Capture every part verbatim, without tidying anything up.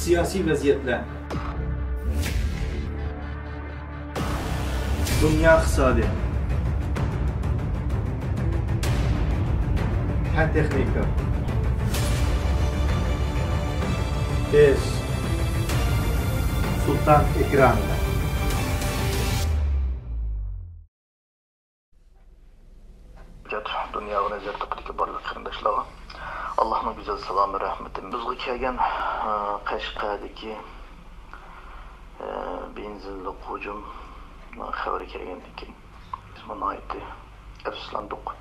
سىياسىي ۋەزىيەتلەر. دۇنيا ئىقتىسادى. پەن تېخنىكا. بىز سۇلتان ئېكرانىدا. دۇنيا ۋە نەزەر توپىدىكى بارلىق قېرىنداشلارغا ئاللاھنىڭ گۈزەل سالامى، رەھمىتى. بىزگە كەلگەن، ئە، قەشقەردىكى، ئە، بېنزىنلىق ھۇجۇم خەۋىرى كەلگەندىن كېيىن، بىزمۇ ناھايىتى ئەپسۇسلاندۇق.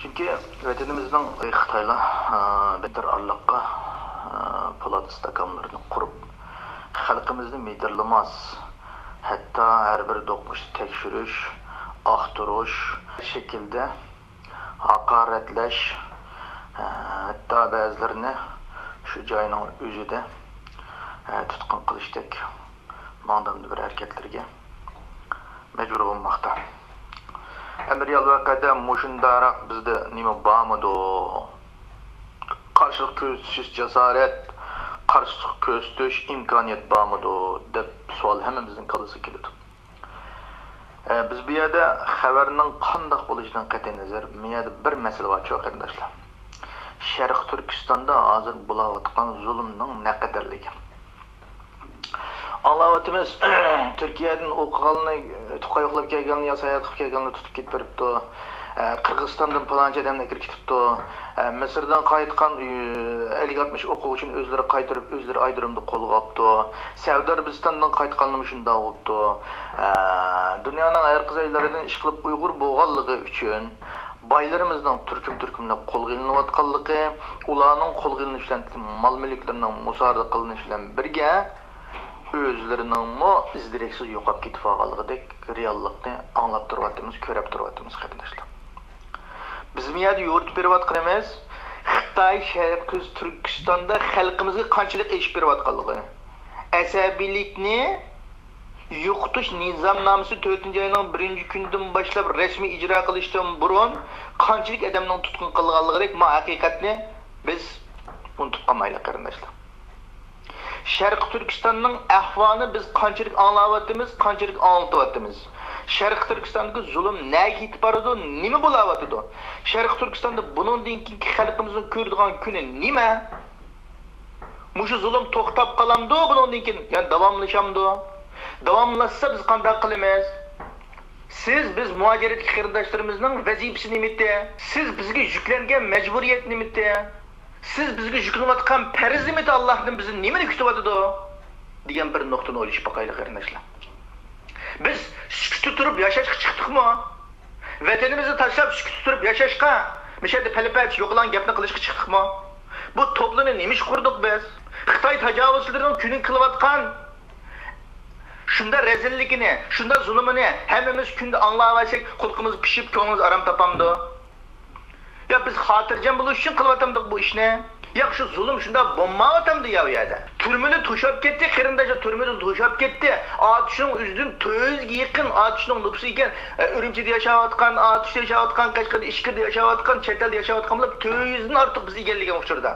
چۈنكى ۋەتىنىمىزنىڭ خىتايلار، ئە، بىر ئارىلىققا، ئە، پولات ئىستاكانلىرىنى قۇرۇپ، خەلقىمىزنى مىدىرلىماس، ھەتتا ھەر بىر دوقمۇشنى تەكشۈرۈش، ئاختۇرۇش شەكلىدە ھاقارەتلەش، ھەتتا بەزىلىرىنى شۇ جاينىڭ ئۆزىدە، ھە، تۇتقۇن قىلىشتەك ماڭدامدا بىر ھەرىكەتلىرىگە مەجبۇر بولماقتا. ئەمما رېئال ۋەقەدە مۇشۇنداقراق بىزدە نېمە بارمىدۇ؟ قارشىلىق كۆرسىتىش جاسارەت، قارشىلىق كۆرسىتىش ئىمكانىيەت بارمىدۇ؟ دەپ سوئال ھەممىمىزنىڭ كاللىسىغا كېلىدۇ. ئە، بىز بۇ يەردە خەۋەرنىڭ قانداق بولۇشىدىن قەتئىينەزەر، بۇ يەردە بىر مەسىلە بار، چوڭ قېرىنداشلار. شەرقىي تۈركىستاندا ھازىر بولاۋاتقان زۇلۇمنىڭ نەقەدەرلىكى. ئاڭلاۋاتىمىز، تۈركىيەدىن ئوقۇغانلارنى، تۇغقان يوقلاپ كەلگەنلەرنى يا ساياھەت قىلىپ كەلگەنلەرنى تۇتۇپ كېتىپ بېرىپتۇ. ئە، قىرغىزىستاندىن پالانچى ئادەمنى ئەكىرىپ كېتىپتۇ. ئە، مىسىردىن قايتقان، ئە، ئەللىك ئاتمىش ئوقۇغۇچىنى ئۆزلىرى قايتۇرۇپ، ئۆزلىرى ئايرودرومدا قولغا ئاپتۇ. سەئۇدى ئەرەبىستاندىن قايتقانلىرىمۇ شۇنداق بوپتۇ. ئە، دۇنيانىڭ ھەر قايسى جايلىرىدىن ئىشقىلىپ ئۇيغۇر بولغانلىقى ئۈچۈن بايلىرىمىزنىڭ تۈركۈم-تۈركۈملەپ قولغا ئېلىنىۋاتقانلىقى، ئۇلارنىڭ قولغا ئېلىنىش بىلەن مال-مۈلۈكلىرىنىڭ مۇسادىرە قىلىنىشى بىلەن بىرگە، ئۆزلىرىنىڭمۇ ئىز-دېرەكسىز يوقاپ كېتىۋالغانلىقىدەك رېئاللىقنى ئاڭلاپ تۇرۇۋاتىمىز، كۆرۈپ تۇرۇۋاتىمىز، قېرىنداشلار. بىز بۇ يەردە يورۇتۇپ بېرىۋاتقىنىمىز خىتاي شەرقىي تۈركىستاندا خەلقىمىزگە قانچىلىك ئېشىپ بېرىۋاتقانلىقى. ئەسەبىيلىكنى يوقىتىش نىزامنامىسى تۆتىنچى ئاينىڭ بىرىنچى كۈنىدىن باشلاپ رەسمىي ئىجرا قىلىشتىن بۇرۇن قانچىلىك ئادەمنىڭ تۇتقۇن قىلغانلىقىدەك، ما ھەقىقەتنى بىز ئۇنتۇپ قالمايلى، قېرىنداشلار. شەرقىي تۈركىستاننىڭ ئەھۋالىنى بىز قانچىلىك ئاڭلاۋاتىمىز، قانچىلىك ئاڭلىتىۋاتىمىز؟ شەرقىي تۈركىستاندىكى زۇلۇم نەگە يېتىپ بارىدۇ، نېمە بولاۋاتىدۇ؟ شەرقىي تۈركىستاندا بۇنىڭدىن كېيىنكى خەلقىمىزنىڭ كۆرىدىغان كۈنى نېمە؟ مۇشۇ زۇلۇم توختاپ قالامدۇ بۇنىڭدىن كېيىن؟ يەنى داۋاملىشامدۇ؟ داۋاملاشسا بىز قانداق قىلىمىز؟ سىز، بىز مۇھاجىرەتتىكى قېرىنداشلىرىمىزنىڭ ۋەزىپىسى نېمىتى؟ سىز بىزگە يۈكلەنگەن مەجبۇرىيەت نېمىتى؟ سىز بىزگە يۈكلىنىۋاتقان پەرز نېمىتى؟ ئاللاھتىن بىزدىن نېمىنى كۈتۈۋاتىدۇ؟ دېگەن بىر نۇقتىنى ئويلىشىپ باقايلى، قېرىنداشلار. بىز سۈكۈتتە تۇرۇپ ياشاشقا چىقتۇقمۇ؟ ۋەتىنىمىزنى تاشلاپ سۈكۈتتە تۇرۇپ ياشاشقا، مۇشۇ يەردە پەلىپەت يوقىلاڭ گەپنى قىلىشقا چىقتۇقمۇ؟ بۇ توپلىنى نېمە ئىش قۇردۇق بىز؟ خىتاي تاجاۋۇزچىلىرىنىڭ كۈنى قىلىۋاتقان شۇنداق رەزىللىكىنى، شۇنداق زۇلۇمىنى ھەممىمىز كۈندە ئاڭلاۋەرسەك، قۇلىقىمىز پىشىپ، كۆڭلىمىز ئارام تاپامدۇ؟ يا بىز خاتىرجەم بولۇش ئۈچۈن قىلىۋاتامدۇق بۇ ئىشنى؟ يا شۇ زۇلۇم شۇنداق بولمايۋاتامدۇ يا ئۇ يەردە؟ تۈرمىلەر توشاپ كەتتى، قېرىنداشلار، تۈرمىلەر توشاپ كەتتى. ئاتۇشنىڭ ئۆزىدىن تۆت يۈزگە يېقىن ئاتۇشنىڭ نوپۇسى ئىكەن، ئە، ئۈرۈمچىدە ياشاۋاتقان، ئاتۇشتا ياشاۋاتقان، قەشقەردە، ئىچكىرىدە ياشاۋاتقان، چەت ئەلدە ياشاۋاتقان بولۇپ، تۆت يۈزدىن ئارتۇق بىز ئىگىلىگەن ئۇچۇردا.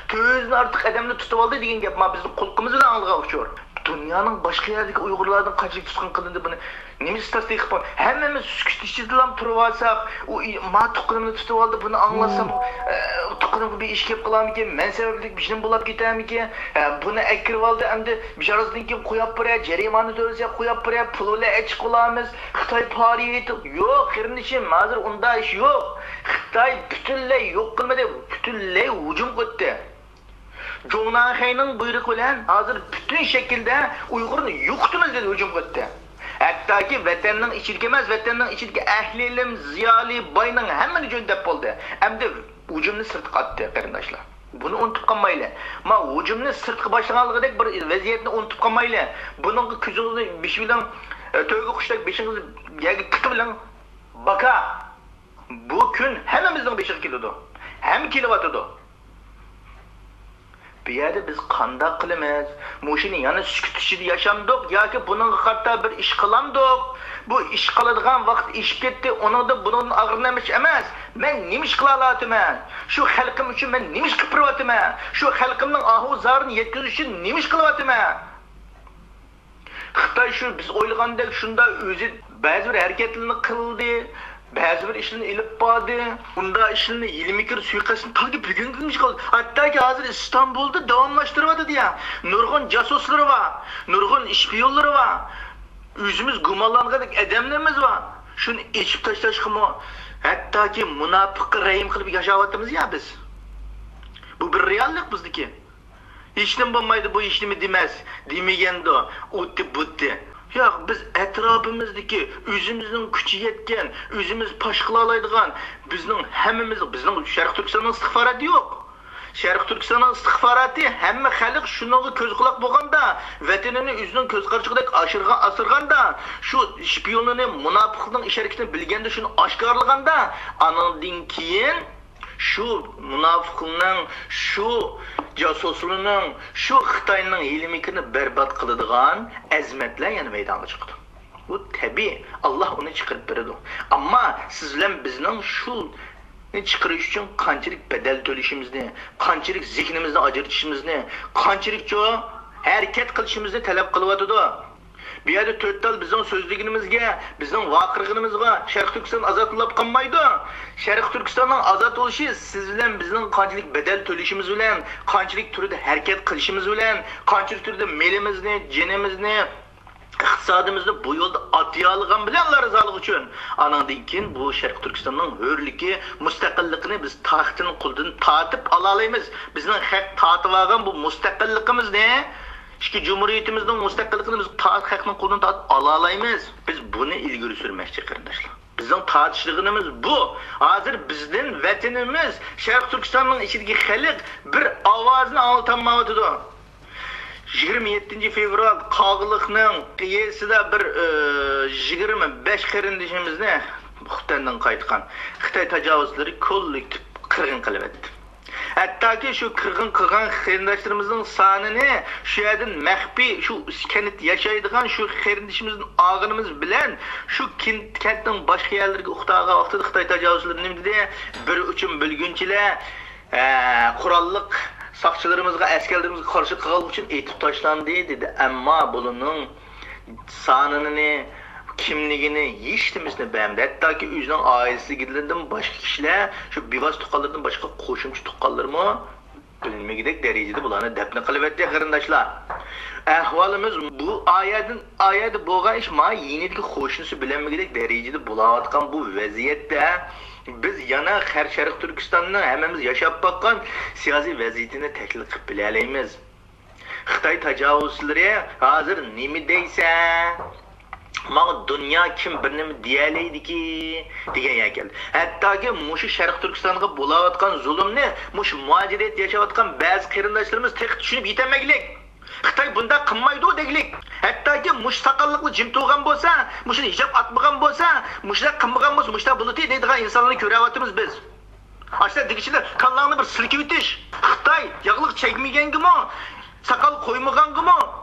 تۆت يۈزدىن ئارتۇق ئادەمنى تۇتۇۋالدى دېگەن گەپ، ما بىزنىڭ قۇلىقىمىز بىلەن ئاڭلىغان ئۇچۇر. دۇنيانىڭ باشقا يەردىكى ئۇيغۇرلاردىن قانچىلىك تۇتقۇن قىلىندى، بۇنى نېمە ئىستاتىستىكا بار؟ ھەممىمىز سۈكۈت ئىچىدىلا تۇرۇۋالساق، ئۇ ئى-، ما تۇغقىنىمنى تۇتۇۋالدى، بۇنى ئاڭلاسام، ئە، تۇغقىنىمغا بىر ئىش كېلىپ قالارمىكىن، مەن سەۋەبلىك بىر ئىشنىمۇ بولاپ كېتەرمىكىن؟ ئە، بۇنى ئەكىرىۋالدى، ئەمدى بىر ئازدىن كېيىن قوياپ بېرە، جەرىمانە تۆلىسە قوياپ بېرە، پۇل بىلەن ئەچىپ قالارمىز. خىتاي پارىيىتى يوق، قېرىندىشىم، ھازىر ئۇنداق ئىش يوق. خىتاي پۈتۈنلەي يوق قىلمىدى، پۈتۈنلەي ھۇجۇم قىلدى. جوڭناڭخەينىڭ بۇيرۇقى بىلەن ھازىر پۈتۈن شەكىلدە ئۇيغۇرنى يوقىتىمىز دەپ ھۇجۇم قىلدى. ھەتتاكى ۋەتەننىڭ ئىچىدىكى ئەمەس، ۋەتەننىڭ ئىچىدىكى ئەھلى ئىلىم، زىيالىي، باينىڭ ھەممىنى جۆندەپ بولدى. ئەمدى ھۇجۇمنى سىرتقا ئاتتى، قېرىنداشلار. بۇنى ئۇنتۇپ قالمايلى. ما ھۇجۇمنى سىرتقا باشلىغانلىقىدەك بىر ۋەزىيەتنى ئۇنتۇپ قالمايلى. بۇنىڭغا كۆزىڭىزنى بېشى بىلەن، ئە، تۆگە قۇشتەك بېشىڭىزنى يەرگە تىقىۋېلىڭ. باكا. بۇ كۈن ھەممىمىزنىڭ بېشىغا كېلىدۇ. ھەم كېلىۋاتىدۇ. بۇ يەردە بىز قانداق قىلىمىز؟ مۇشۇنى يەنە سۈكۈت ئىچىدە ياشامدۇق ياكى بۇنىڭغا قارىتا بىر ئىش قىلامدۇق؟ بۇ ئىش قىلىدىغان ۋاقىت ئېشىپ كەتتى، ئۇنىڭدىن بۇنىڭدىن ئاغرىنىمىز ئەمەس. مەن نېمە ئىش قىلالاۋاتىمەن؟ شۇ خەلقىم ئۈچۈن مەن نېمە ئىش قىلىپ بېرىۋاتىمەن؟ شۇ خەلقىمنىڭ ئاھۇ زارىنى يەتكۈزۈش ئۈچۈن نېمە ئىش قىلىۋاتىمەن؟ خىتاي شۇ بىز ئويلىغاندەك شۇنداق ئۆزى بەزى بىر ھەرىكەتلەرنى قىلدى، بەزى بىر ئىشلارنى ئېلىپ باردى. ئۇنداق ئىشلارنى ھىيلە-مىكىر، سۇيىقەستنى تاكى بۈگۈنگە كۈنگىچە قىلدى. ھەتتاكى ھازىر ئىستانبۇلدا داۋاملاشتۇرۇۋاتىدۇ يا. نۇرغۇن جاسۇسلىرى بار، نۇرغۇن شپىيونلىرى بار. ئۆزىمىز گۇمانلانغاندەك ئادەملىرىمىز بار. شۇنى ئېچىپ تاشلاشقىمۇ ھەتتاكى مۇناپىققا رەھىم قىلىپ ياشاۋاتىمىز يا بىز. بۇ بىر رېئاللىق بىزدىكى. ھېچنېمە بولمايدۇ، بۇ ھېچنېمە دېمەس، دېمىگەندۇ، ئۇتتى بۇتتى. ياق، بىز ئەتراپىمىزدىكى، ئۆزىمىزنىڭ كۈچى يەتكەن، ئۆزىمىز پاش قىلالايدىغان، بىزنىڭ ھەممىمىز، بىزنىڭ شەرقىي تۈركىستاننىڭ ئىستىخباراتى يوق. شەرقىي تۈركىستاننىڭ ئىستىخباراتى ھەممە خەلق شۇنىڭغا كۆز قۇلاق بولغاندا، ۋەتىنىنى ئۆزىنىڭ كۆز قارىچۇقىدەك ئاشۇرغان، ئاسرىغاندا، شۇ شپىيونلىرىنى، مۇناپىقلىرىنىڭ ئىش ھەرىكىتىنى بىلگەندە، شۇنى ئاشكارىلىغاندا، ئانىڭدىن كېيىن شۇ مۇناپىقلارنىڭ، شۇ جاسۇسلارنىڭ، شۇ خىتاينىڭ ھىيلە-مىكرىنى بەربات قىلىدىغان ئەزىمەتلەر يەنە مەيدانغا چىقىدۇ. بۇ تەبىئىي، ئاللا ئۇنى چىقىرىپ بېرىدۇ. ئەمما سىز بىلەن بىزنىڭ شۇنى چىقىرىش ئۈچۈن قانچىلىك بەدەل تۆلىشىمىزنى، قانچىلىك زېھنىمىزنى ئاجرىتىشىمىزنى، قانچىلىكچۇ ھەرىكەت قىلىشىمىزنى تەلەپ قىلىۋاتىدۇ. بۇ يەردە تۆت تال بىزنىڭ سۆزلىگىنىمىزگە، بىزنىڭ ۋارقىرىغىنىمىزغا شەرقىي تۈركىستان ئازاد بولۇپ قالمايدۇ. شەرقىي تۈركىستاننىڭ ئازاد بولۇشى سىز بىلەن بىزنىڭ قانچىلىك بەدەل تۆلىشىمىز بىلەن، قانچىلىك تۈردە ھەرىكەت قىلىشىمىز بىلەن، قانچىلىك تۈردە مېلىمىزنى، جېنىمىزنى، ئىقتىسادىمىزنى بۇ يولدا ئاتىيالىغان بىلەن ئاللا رازالىقى ئۈچۈن، ئانىڭدىن كېيىن بۇ شەرقىي تۈركىستاننىڭ ھۆرلۈكى، مۇستەقىللىقىنى بىز تاختىنىڭ قولىدىن تارتىپ ئالالايمىز. بىزنىڭ خەق تارتىۋالغان بۇ مۇستەقىللىقىمىزنى، ئىككى جۇمھۇرىيىتىمىزنىڭ مۇستەقىللىقىنى بىز تا-، خەقنىڭ قولىدىن تارتىپ ئالالايمىز. بىز بۇنى ئىلگىرى سۈرمەكچى، قېرىنداشلار. بىزنىڭ تارتىشىدىغىنىمىز بۇ. ھازىر بىزدىن ۋەتىنىمىز، شەرقىي تۈركىستاننىڭ ئىچىدىكى خەلق بىر ئاۋازنى ئاڭلىتالمايۋاتىدۇ. يىگىرمە يەتتىنچى فېۋرال قاغىلىقنىڭ قىيىسىدا بىر، ئى، يىگىرمە بەش قېرىندىشىمىزنى خوتەندىن قايتقان خىتاي تاجاۋۇزچىلىرى كوللېكتىپ قىرغىن قىلىۋەتتى. ھەتتاكى شۇ قىرغىن قىلغان قېرىنداشلىرىمىزنىڭ سانىنى شۇ يەردىن مەخپىي، شۇ كەنتتە ياشايدىغان شۇ قېرىندىشىمىزدىن ئالغىنىمىز بىلەن، شۇ كەنت-، كەنتنىڭ باشقا يەرلىرىگە ئۇقتۇرغان ۋاقتىدا خىتاي تاجاۋۇزچىلىرى نېمە دېدى؟ بىر ئۇچۇم بۆلگۈنچىلەر، ئە، قوراللىق ساقچىلىرىمىزغا، ئەسكەرلىرىمىزگە قارشى قىلغانلىقى ئۈچۈن ئېتىپ تاشلاندى، دېدى. ئەمما بۇلارنىڭ سانىنى، كىملىكىنى ھېچنېمىسىنى بىلمەيدۇ. ھەتتاكى ئۆزىنىڭ ئائىلىسىدىكىلىرىدىن باشقا كىشىلەر، شۇ بىۋاسىتە تۇغقانلىرىدىن باشقا قوشۇمچە تۇغقانلىرىمۇ بىلمىگۈدەك دەرىجىدە بۇلارنى دەپنە قىلىۋەتتى، قېرىنداشلار. ئەھۋالىمىز بۇ ئايەدىن ئايەدە بولغان ئىش، ما يېنىدىكى قوشنىسى بىلمىگۈدەك دەرىجىدە بولاۋاتقان بۇ ۋەزىيەتتە، بىز يەنە خەر-، شەرقىي تۈركىستاننىڭ ھەممىمىز ياشاپ باققان سىياسىي ۋەزىيىتىنى تەھلىل قىلىپ بىلەلەيمىز. خىتاي تاجاۋۇزچىلىرى ھازىر نېمە دەيسە، ماڭا دۇنيا كىم بىر نېمە دېيەلەيدىكى دېگەن يەرگە كەلدى. ھەتتاكى مۇشۇ شەرقىي تۈركىستانغا بولاۋاتقان زۇلۇمنى مۇشۇ مۇھاجىرەتتە ياشاۋاتقان بەزى قېرىنداشلىرىمىز تېخى چۈشىنىپ يېتەلمىگلىك. خىتاي بۇنداق قىلمايدۇ دەگلىك. ھەتتاكى مۇشۇ ساقاللىقلا جىم تۇرغان بولسا، مۇشۇنى ھىجاب ئاتمىغان بولسا، مۇشۇنداق قىلمىغان بولسا، مۇشۇنداق بولاتتى دەيدىغان ئىنسانلارنى كۆرۈۋاتىمىز بىز. ئاشۇنداق دېگۈچىلەر كاللاڭنى بىر سىلكىۋېتىش. خىتاي ياغلىق چەكمىگەنگىمۇ، ساقال قويمىغانغىمۇ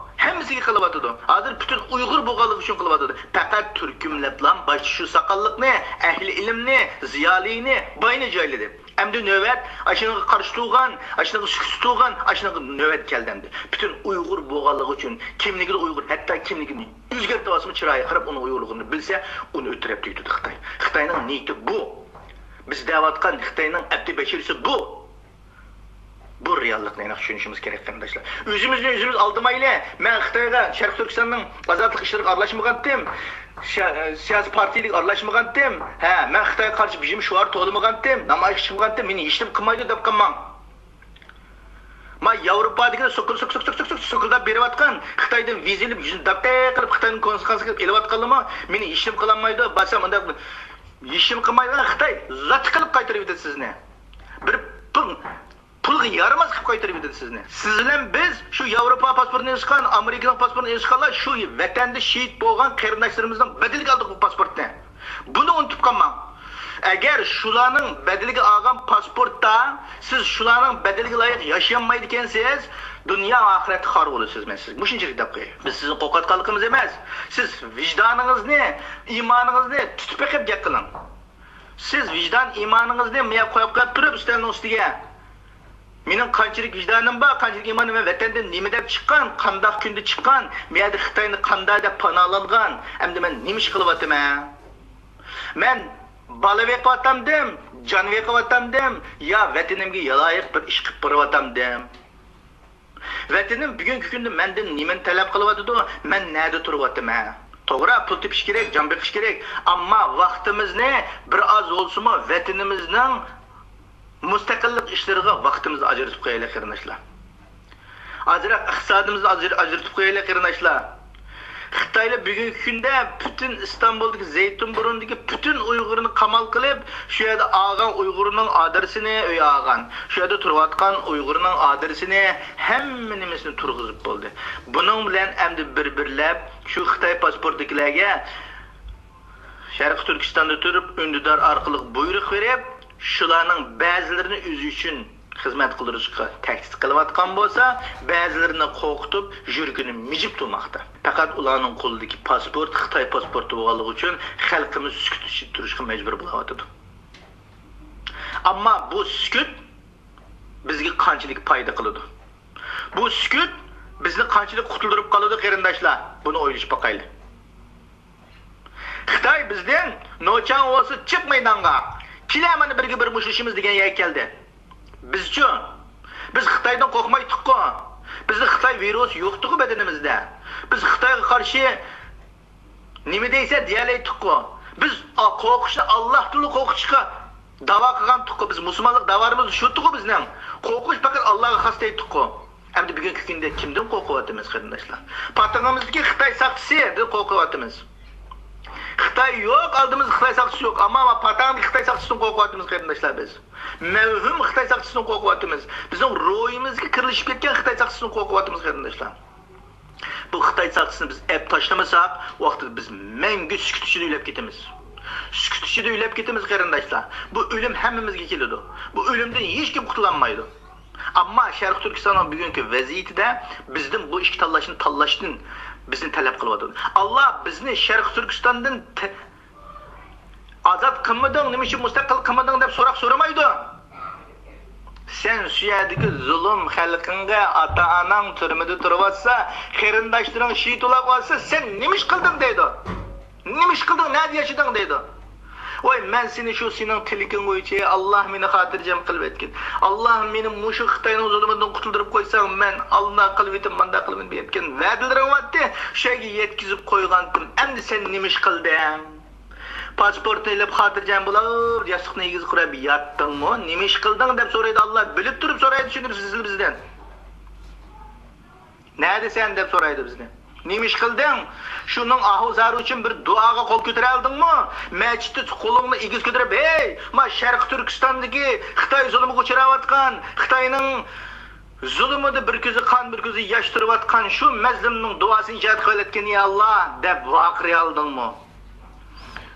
ھەممىسىگە قىلىۋاتىدۇ. ھازىر پۈتۈن ئۇيغۇر بولغانلىقى ئۈچۈن قىلىۋاتىدۇ. پەقەت تۈركۈملەپلا باشتا شۇ ساقاللىقنى، ئەھلى ئىلىمنى، زىيالىينى، باينى جايلىدى. ئەمدى نۆۋەت ئاشۇنىڭغا قارشى تۇرغان، ئاشۇنىڭغا سۈكۈتسىز تۇرغان، ئاشۇنىڭغا نۆۋەت كەلدى ئەمدى. پۈتۈن ئۇيغۇر بولغانلىقى ئۈچۈن، كىملىكىدە ئۇيغۇر، ھەتتا كىملىكىنى ئۆزگەرتىۋالسىمۇ، چىرايىغا قاراپ ئۇنىڭ ئۇيغۇرلۇقىنى بىلسە، ئۇنى ئۆلتۈرۈپ تۈگىتىدۇ خىتاي. خىتاينىڭ نىيىتى بۇ. بىز دەۋاتقان خىتاينىڭ ئەپتى بەشىرىسى بۇ. بۇ رېئاللىقنى ئېنىق چۈشىنىشىمىز كېرەك، قېرىنداشلار. ئۆزىمىزنى ئۆزىمىز ئالدىمايلى. مەن خىتايغا، شەرقىي تۈركىستاننىڭ ئازادلىق ئىشلىرىغا ئارىلاشمىغانتىم. شە-، سىياسىي پارتىيىلەرگە ئارىلاشمىغانتىم. ھە، مەن خىتايغا قارشى بىر شوئار توۋلىمىغانتىم. نامايىش چىقمىغانتىم. مېنى ھېچنېمە قىلمايدۇ دەپ قالماڭ. ما ياۋروپادىكىلەر سوكۇل، سوكۇل، سوكۇل، سوكۇل، سوكۇلداپ بېرىۋاتقان، خىتايدىن ۋىزا ئېلىپ، يۈزىنى داپتەك قىلىپ، خىتاينىڭ كونسۇلخانىسىغا كىرىپ ئېلىۋاتقانلىرىمۇ مېنى ھېچنېمە قىلالمايدۇ. بارسام ئۇنداق ھېچنېمە قىلمايدىغان خىتاي زاتى قىلىپ قايتۇرۇۋېتىدۇ سىزنى. بىر پۇل، پۇلغا يارىماس قىلىپ قايتۇرۇۋېتىدۇ سىزنى. سىز بىلەن بىز شۇ ياۋروپا پاسپورتىنى ئېلىشقان، ئامېرىكىنىڭ پاسپورتىنى ئېلىشقانلار شۇ ۋەتەندە شېھىت بولغان قېرىنداشلىرىمىزنىڭ بەدىلىگە ئالدۇق بۇ پاسپورتنى. بۇنى ئۇنتۇپ قالماڭ. ئەگەر شۇلارنىڭ بەدىلىگە ئالغان پاسپورتتا سىز شۇلارنىڭ بەدىلىگە لايىق ياشىيالمايدىكەنسىز، دۇنيا ۋە ئاخىرەتتە خار بولىسىز، مەن سىزگە مۇشۇنچىلىك دەپ قوياي. بىز سىزنى قورقۇتقانلىقىمىز ئەمەس. سىز ۋىجدانىڭىزنى، ئىمانىڭىزنى تۇتۇپ بېقىپ گەپ قىلىڭ. سىز ۋىجدان ئىمانىڭىزنى مۇيا قويۇپ قويۇپ تۇرۇپ ئۈستەلنىڭ ئۈستىگە، مېنىڭ قانچىلىك ۋىجدانىم بار، قانچىلىك ئىمانىم، مەن ۋەتەندىن نېمە دەپ چىققان، قانداق كۈندە چىققان، مۇ يەردە خىتاينى قانداق دەپ پاناھلانغان، ئەمدى مەن نېمە ئىش قىلىۋاتىمەن؟ مەن بالا بېقىۋاتامدىم، جان بېقىۋاتامدىم، يا ۋەتىنىمگە لايىق بىر ئىش قىلىپ بېرىۋاتامدىم؟ ۋەتىنىم بۈگۈنكى كۈندە مەندىن نېمىنى تەلەپ قىلىۋاتىدۇ؟ مەن نەدە تۇرۇۋاتىمەن؟ توغرا، پۇل تېپىش كېرەك، جان بېقىش كېرەك. ئەمما ۋاقتىمىزنى بىر ئاز بولسىمۇ ۋەتىنىمىزنىڭ مۇستەقىللىق ئىشلىرىغا ۋاقتىمىزنى ئاجرىتىپ قويايلى، قېرىنداشلار. ئازراق ئىقتىسادىمىزنى ئاجر-، ئاجرىتىپ قويايلى، قېرىنداشلار. خىتايلار بۈگۈنكى كۈندە پۈتۈن ئىستانبۇلدىكى زەيتۇنبۇرۇندىكى پۈتۈن ئۇيغۇرنى قامال قىلىپ، شۇ يەردە ئالغان ئۇيغۇرنىڭ ئادرېسىنى، ئۆي ئالغان، شۇ يەردە تۇرۇۋاتقان ئۇيغۇرنىڭ ئادرېسىنى، ھەممە نېمىسىنى تۇرغۇزۇپ بولدى. بۇنىڭ بىلەن ئەمدى بىر بىرلەپ شۇ خىتاي پاسپورتىدىكىلەرگە شەرقىي تۈركىستاندا تۇرۇپ، ئۈندىدار ئارقىلىق بۇيرۇق بېرىپ، شۇلارنىڭ بەزىلىرىنى ئۆزى ئۈچۈن خىزمەت قىلدۇرۇشقا تەھدىت قىلىۋاتقان بولسا، بەزىلىرىنى قورقۇتۇپ، يۈرىكىنى مىجىپ تۇرماقتا. پەقەت ئۇلارنىڭ قولىدىكى پاسپورت خىتاي پاسپورتى بولغانلىقى ئۈچۈن خەلقىمىز سۈكۈت ئىچىدە تۇرۇشقا مەجبۇر بولاۋاتىدۇ. ئەمما بۇ سۈكۈت بىزگە قانچىلىك پايدا قىلىدۇ؟ بۇ سۈكۈت بىزنى قانچىلىك قۇتۇلدۇرۇپ قالىدۇ، قېرىنداشلار؟ بۇنى ئويلىشىپ باقايلى. خىتاي بىزدىن نوچاڭ بولسا چىق مەيدانغا، كېلە مانا بىرگە بىر مۇشتلىشىمىز دېگەن يەرگە كەلدى. بىزچۇ؟ بىز خىتايدىن قورقمايتتۇققۇ. بىزدە خىتاي ۋىرۇسى يوقتىغۇ بەدىنىمىزدە. بىز خىتايغا قارشى نېمە دەيسەن دېيەلەيتتۇققۇ. بىز ئا-، قورقۇشنى ئاللاھتىنلا قورقۇتۇشقا داۋا قىلغانتۇققۇ. بىز مۇسۇلمانلىق داۋامىزدا شۇتتۇققۇ بىزنىڭ. قورقۇش پەقەت ئاللاغا خاس دەيتتۇققۇ. ئەمدى بۈگۈنكى كۈندە كىمدىن قورقۇۋاتىمىز، قېرىنداشلار؟ پاتىڭىمىزدىكى خىتاي ساقچىسىدىن قورقۇۋاتىمىز. خىتاي يوق، ئالدىمىزدا خىتاي ساقچىسى يوق. ئەمما پاتاڭدىكى خىتاي ساقچىسىدىن قورقۇۋاتىمىز، قېرىنداشلار، بىز. مەۋھۇم خىتاي ساقچىسىدىن قورقۇۋاتىمىز. بىزنىڭ روھىمىزغا كىرلىشىپ كەتكەن خىتاي ساقچىسىدىن قورقۇۋاتىمىز، قېرىنداشلار. بۇ خىتاي ساقچىسىنى بىز ئەپ تاشلىمىساق، ۋاقتىدا بىز مەڭگۈ سۈكۈت ئىچىدە ئۆلۈپ كېتىمىز. سۈكۈت ئىچىدە ئۆلۈپ كېتىمىز، قېرىنداشلار. بۇ ئۆلۈم ھەممىمىزگە كېلىدۇ. بۇ ئۆلۈمدىن ھېچكىم قۇتۇلالمايدۇ. ئەمما شەرقىي تۈركىستاننىڭ بۈگۈنكى ۋەزىيىتىدە بىزدىن بۇ ئىككى تاللاشنى تاللاشتىن بىزنى تەلەپ قىلىۋاتىدۇ. ئاللا بىزنى شەرقىي تۈركىستاندىن تە-، ئازاد قىلمىدىڭ، نېمە ئۈچۈن مۇستەقىل قىلمىدىڭ دەپ سوراق سورىمايدۇ. سەن شۇ يەردىكى زۇلۇم خەلقىڭگە، ئاتا-ئاناڭ تۈرمىدە تۇرۇۋاتسا، قېرىنداشلىرىڭ شېھىت بولاۋاتسا، سەن نېمە ئىش قىلدىڭ دەيدۇ. نېمە ئىش قىلدىڭ، نەدە ياشىدىڭ دەيدۇ. ۋاي، مەن سېنى شۇ سېنىڭ تىلىكىڭ بويىچە، ئاللا مېنى خاتىرجەم قىلىۋەتكىن. ئاللا مېنى مۇشۇ خىتاينىڭ زۇلۇمىدىن قۇتۇلدۇرۇپ قويساڭ، مەن ئاللا قىلىۋېتىمەن، مانداق قىلىمەن دەپ ئېيتكەن ۋەدىلىرىڭ بارتتى، شۇ يەرگە يەتكۈزۈپ قويغانتىم. ئەمدى سەن نېمە ئىش قىلدىڭ؟ پاسپورتنى ئېلىپ، خاتىرجەم بولۇپ، ياستۇقنى ئېگىز قۇراپ ياتتىڭمۇ؟ نېمە ئىش قىلدىڭ دەپ سورايدۇ ئاللا. بىلىپ تۇرۇپ سورايدۇ، چۈشىنىپسىز سىلەر بىزدىن. نەدىسەن دەپ سورايدۇ بىزنى. نېمە ئىش قىلدىڭ؟ شۇنىڭ ئاھۇ زارى ئۈچۈن بىر دۇئاغا قول كۆتۈرەلدىڭمۇ؟ مەسچىتتە قولۇڭنى ئېگىز كۆتۈرۈپ، ھەي، ما شەرقىي تۈركىستاندىكى خىتاي زۇلۇمىغا ئۇچراۋاتقان، خىتاينىڭ زۇلۇمىدا بىر كۆزى قان، بىر كۆزى ياش تۇرۇۋاتقان شۇ مەزلۇمنىڭ دۇئاسىنى ئىجابەت قىلىۋەتكىن، يا ئاللا، دەپ ۋارقىرىيالدىڭمۇ؟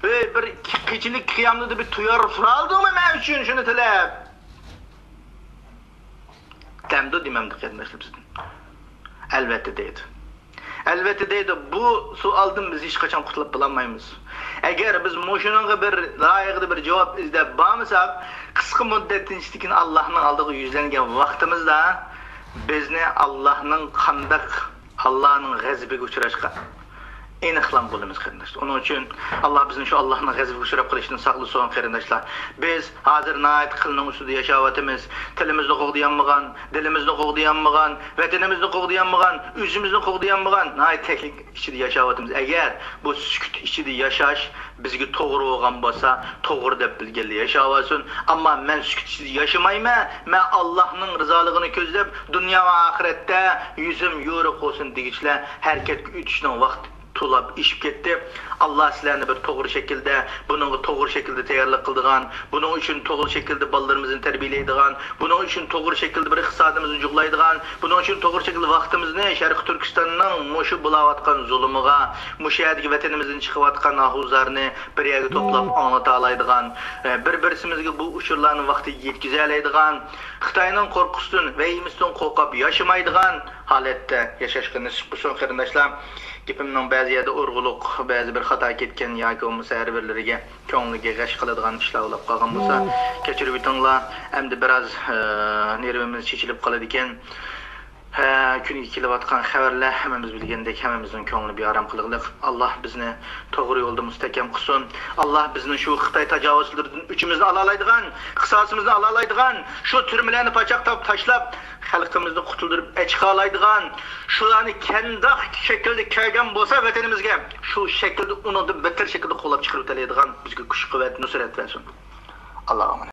ھەي، بىر كېچىلىك قىيامدا بىر تۇيار سورالدىڭمۇ مەن ئۈچۈن شۇنى تىلەپ؟ دەمدۇ دېمەمدۇ قېرىنداشلار بىزدىن؟ ئەلۋەتتە دەيدۇ. ئەلۋەتتە دەيدۇ، بۇ سوئالدىن بىز ھېچقاچان قۇتۇلۇپ بولالمايمىز. ئەگەر بىز مۇشۇنىڭغا بىر لايىقىدا بىر جاۋاب ئىزدەپ بارمىساق، قىسقا مۇددەتتىن كېيىن ئاللاھنىڭ ئالدىغا يۈزلەنگەن ۋاقتىمىزدا بىزنى ئاللاھنىڭ قانداق، ئاللاھنىڭ غەزىپىگە ئۇچراشقا ئېنىقلام بولىمىز، قېرىنداشلار. ئۇنىڭ ئۈچۈن ئاللا بىزنى شۇ ئاللاھنىڭ غەزىپىگە ئۇچراپ قېلىشتىن ساقلىسۇن، قېرىنداشلار. بىز ھازىر ناھايىتى قىلنىڭ ئۈستىدە ياشاۋاتىمىز. تىلىمىزنى قوغدىيالمىغان، دىلىمىزنى قوغدىيالمىغان، ۋەتىنىمىزنى قوغدىيالمىغان، ئۆزىمىزنى قوغدىيالمىغان ناھايىتى تەكلىك ئىچىدە ياشاۋاتىمىز. ئەگەر بۇ سۈكۈت ئىچىدە ياشاش بىزگە توغرا بولغان بولسا، توغرا دەپ بىلگەنلەر ياشاۋالسۇن. ئەمما مەن سۈكۈت ئىچىدە ياشىمايمەن، مەن ئاللاھنىڭ رىزالىقىنى كۆزلەپ، دۇنيا ۋە ئاخىرەتتە يۈزۈم يورۇق بولسۇن دېگۈچىلەر ھەرىكەتكە ئۆتۈشنىڭ ۋاقتى سۇلاپ ئېشىپ كەتتى. ئاللا سىلەرنى بىر توغرا شەكىلدە، بۇنىڭغا توغرا شەكىلدە تەييارلىق قىلىدىغان، بۇنىڭ ئۈچۈن توغرا شەكىلدە بالىلىرىمىزنى تەربىيەلەيدىغان، بۇنىڭ ئۈچۈن توغرا شەكىلدە بىر ئىقتىسادىمىزنى جۇغلايدىغان، بۇنىڭ ئۈچۈن توغرا شەكىلدە ۋاقتىمىزنى شەرقىي تۈركىستاننىڭ مۇشۇ بولاۋاتقان زۇلۇمىغا، مۇشۇ يەردىكى ۋەتىنىمىزدىن چىقىۋاتقان ئاھۇ زارنى بىر يەرگە توپلاپ ئاڭلىتالايدىغان، بىر-بىرسىمىزگە بۇ ئۇچۇرلارنى ۋاقتىدا يەتكۈزەلەيدىغان، خىتاينىڭ قورقۇسىدىن، ۋەھىمىسىدىن قورقۇپ ياشىمايدىغان ھالەتتە ياشاشقا نېسىپ قىلسۇن، قېرىنداشلار. گېپىمنىڭ بەزى يەردە ئۇرغۇلۇق، بەزى بىر خاتا كەتكەن ياكى بولمىسا ھەر بىرلىرىگە كۆڭلىگە غەش قىلىدىغان ئىشلار بولاپ قالغان بولسا، كەچۈرۈۋېتىڭلار. ئەمدى بىراز، ئە، نېرۋىمىز چېچىلىپ قالىدىكەن. ھە، كۈنگە كېلىۋاتقان خەۋەرلەر ھەممىمىز بىلگەندەك، ھەممىمىزنىڭ كۆڭلىنى بىئارام قىلغىلىق. ئاللا بىزنى توغرا يولدا مۇستەھكەم قىلسۇن. ئاللا بىزنى شۇ خىتاي تاجاۋۇزچىلىرىدىن ئۆچىمىزنى ئالالايدىغان، قىساسىمىزنى ئالالايدىغان، شۇ تۈرمىلەرنى پاچاقلاپ تاشلاپ، خەلقىمىزنى قۇتۇلدۇرۇپ ئەچىقالايدىغان، شۇلارنى قانداق شەكىلدە كەلگەن بولسا ۋەتىنىمىزگە، شۇ شەكىلدە ئۇنىڭدىن بەتتەر شەكىلدە قوغلاپ چىقىرىۋېتەلەيدىغان بىزگە كۈچ، قۇۋۋەت، نۇسرەت بەرسۇن. ئاللاغا ئامانەت.